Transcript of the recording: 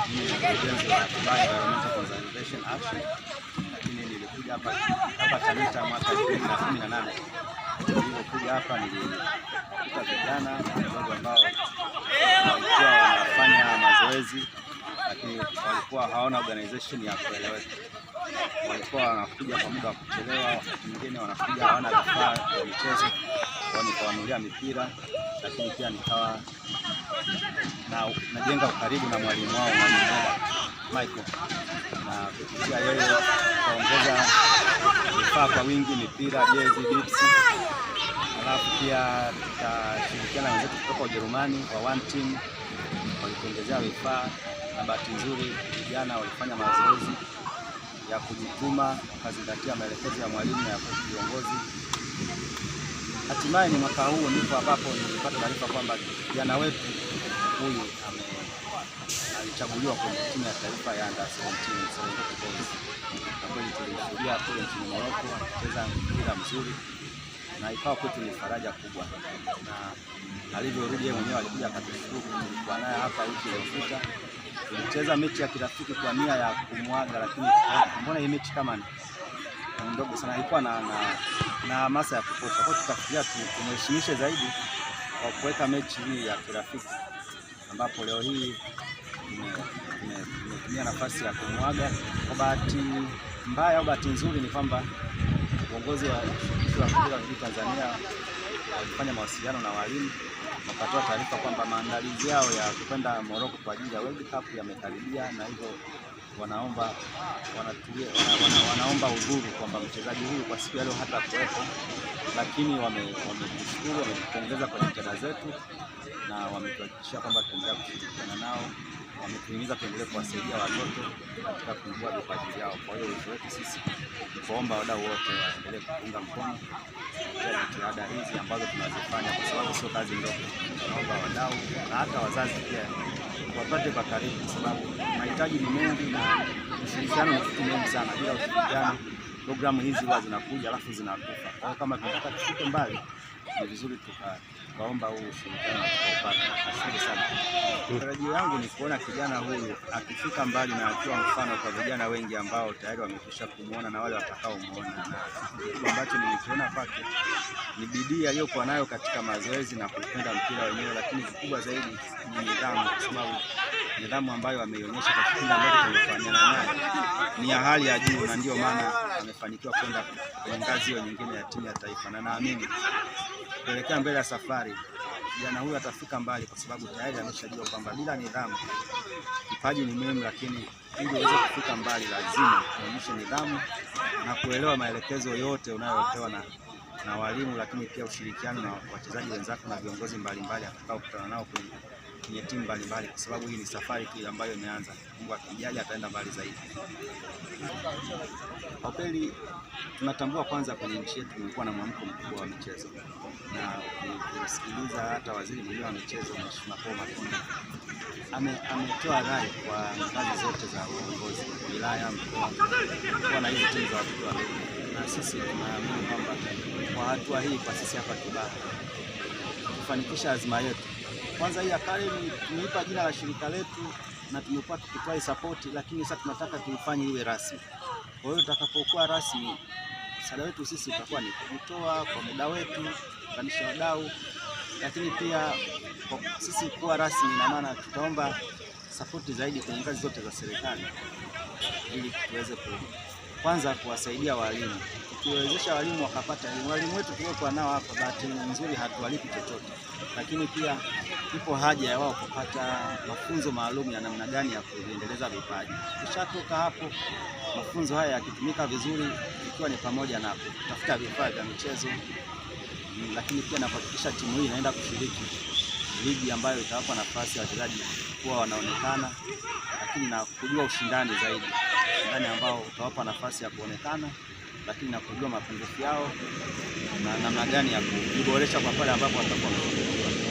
Mimi ni mkurugenzi wa Kibaha Environmental Conservation Action, lakini nilikuja hapa Chamita mwaka 2018. Nilipokuja hapa nilikuta vijana wadogo ambao walikuwa wanafanya mazoezi, lakini walikuwa hawana organization ya kueleweka. Walikuwa wanakuja kwa muda wa kuchelewa, wakati mwingine wanakuja hawana vifaa vya michezo. Kwa nikawanunulia mipira, lakini pia nikawa na najenga ukaribu na mwalimu wao, Mwalimu Michael, na kupitia yeye kaongeza vifaa kwa wingi, mipira, jezi, bibs. Alafu pia tukashirikiana na wenzetu kutoka Ujerumani wa One Team, walituongezea vifaa, na bahati nzuri vijana walifanya mazoezi ya kujituma, wakazingatia maelekezo ya mwalimu na ya viongozi. Hatimaye ni mwaka huu ndipo ambapo nilipata taarifa kwamba kijana wetu huyu alichaguliwa kwenye timu ya taifa ya Under 17 Serengeti Boys. Na kweli tulimshuhudia kule nchini Morocco akicheza mpira mzuri na ikawa kwetu ni faraja kubwa, na alivyorudi yeye mwenyewe alikuja akatushukuru. Tulikuwa naye hapa wiki iliyopita, tulicheza mechi ya kirafiki kwa nia ya kumwaga, lakini mbona hii mechi kama ni ndogo sana, ilikuwa na hamasa ya kutosha. Kwa hiyo tukafikiria tumheshimishe zaidi kwa kuweka mechi hii ya kirafiki, ambapo leo hii tumetumia nafasi ya kumwaga. Kwa bahati mbaya au bahati nzuri ni kwamba uongozi wa shirikisho la mpira wa miguu Tanzania walifanya mawasiliano na walimu, wakatoa taarifa kwamba maandalizi yao ya kwenda Morocco kwa ajili ya World Cup yamekaribia, na hivyo wanaomba wanaomba udhuru kwamba mchezaji huyu kwa siku ya leo hata kuwepo, lakini wametushukuru, wametupongeza kwa jitihada zetu na wametuhakikishia kwamba tutaendelea kushirikiana nao. Wametuhimiza tuendelee kuwasaidia watoto katika kuibua vipaji vyao. Kwa hiyo wito wetu sisi ni kuomba wadau wote waendelee kuunga mkono katika jitihada hizi ambazo tunazifanya, kwa sababu sio kazi ndogo. Tunaomba wadau na hata wazazi pia wapate kwa karibu, kwa sababu mahitaji ni mengi na ushirikiano ni kitu muhimu sana. Bila ushirikiano programu hizi huwa zinakuja alafu zinakufa. Kwa hiyo kama tunataka tufike mbali, ni vizuri tukaomba huu ushirikiano na tukaupata. Nashukuru sana. Tarajio yangu ni kuona kijana huyu akifika mbali na akiwa mfano kwa vijana wengi ambao tayari wamekwisha kumuona na wale watakaomuona. Na kitu ambacho nilikiona kwake ni bidii aliyokuwa nayo katika mazoezi na kupenda mpira wenyewe, lakini kikubwa zaidi ni nidhamu, kwa sababu nidhamu ambayo ameionyesha kwa kipindi ambacho tumefanyana naye ni ya hali ya juu, na ndio maana amefanikiwa kwenda kwenye ngazi hiyo nyingine ya timu ya taifa, na naamini kuelekea mbele ya safari kijana huyu atafika mbali, kwa sababu tayari ameshajua kwamba bila nidhamu, kipaji ni muhimu, lakini ili uweze kufika mbali lazima uonyeshe nidhamu na kuelewa maelekezo yote unayopewa na walimu, lakini pia ushirikiano na wachezaji wenzako na viongozi mbalimbali atakaokutana nao kwenye timu mbalimbali, kwa sababu hii ni safari tu ambayo imeanza. Mungu akimjalia ataenda mbali zaidi. Kwa kweli tunatambua kwanza, kwenye nchi yetu kumekuwa na mwamko mkubwa wa michezo, na ukisikiliza hata waziri mwenyewe wa michezo Mheshimiwa Paul Makonda ametoa rai kwa ngazi zote za uongozi, wilaya, mkoa, kuwa na hizi timu za watoto wadogo, na sisi tunaamini kwamba kwa hatua hii, kwa sisi hapa Kibaha kufanikisha azma yetu. Kwanza hii academy tumeipa jina la shirika letu na tumekuwa tukitoa support, lakini sasa tunataka tuifanye iwe rasmi. Kwa hiyo tutakapokuwa rasmi, msaada wetu sisi utakuwa ni kujitoa kwa muda wetu, kuunganisha wadau, lakini pia kwa sisi kuwa rasmi, na maana tutaomba sapoti zaidi kwenye ngazi zote za serikali ili tuweze kwanza kuwasaidia walimu, tukiwezesha walimu wakapata elimu. Walimu wetu tuliokuwa nao hapa, bahati nzuri hatuwalipi chochote, lakini pia ipo haja ya wao kupata mafunzo maalum ya namna gani ya kuendeleza vipaji. Tushatoka hapo, mafunzo haya yakitumika vizuri, ikiwa ni pamoja na kutafuta vifaa vya michezo, lakini pia na kuhakikisha timu hii inaenda kushiriki ligi ambayo itawapa nafasi ya wachezaji kuwa wanaonekana, lakini na kujua ushindani zaidi, ushindani ambao utawapa nafasi ya kuonekana, lakini na kujua mapungufu yao na namna gani ya kujiboresha kwa pale ambapo watakuwa wamepungukiwa.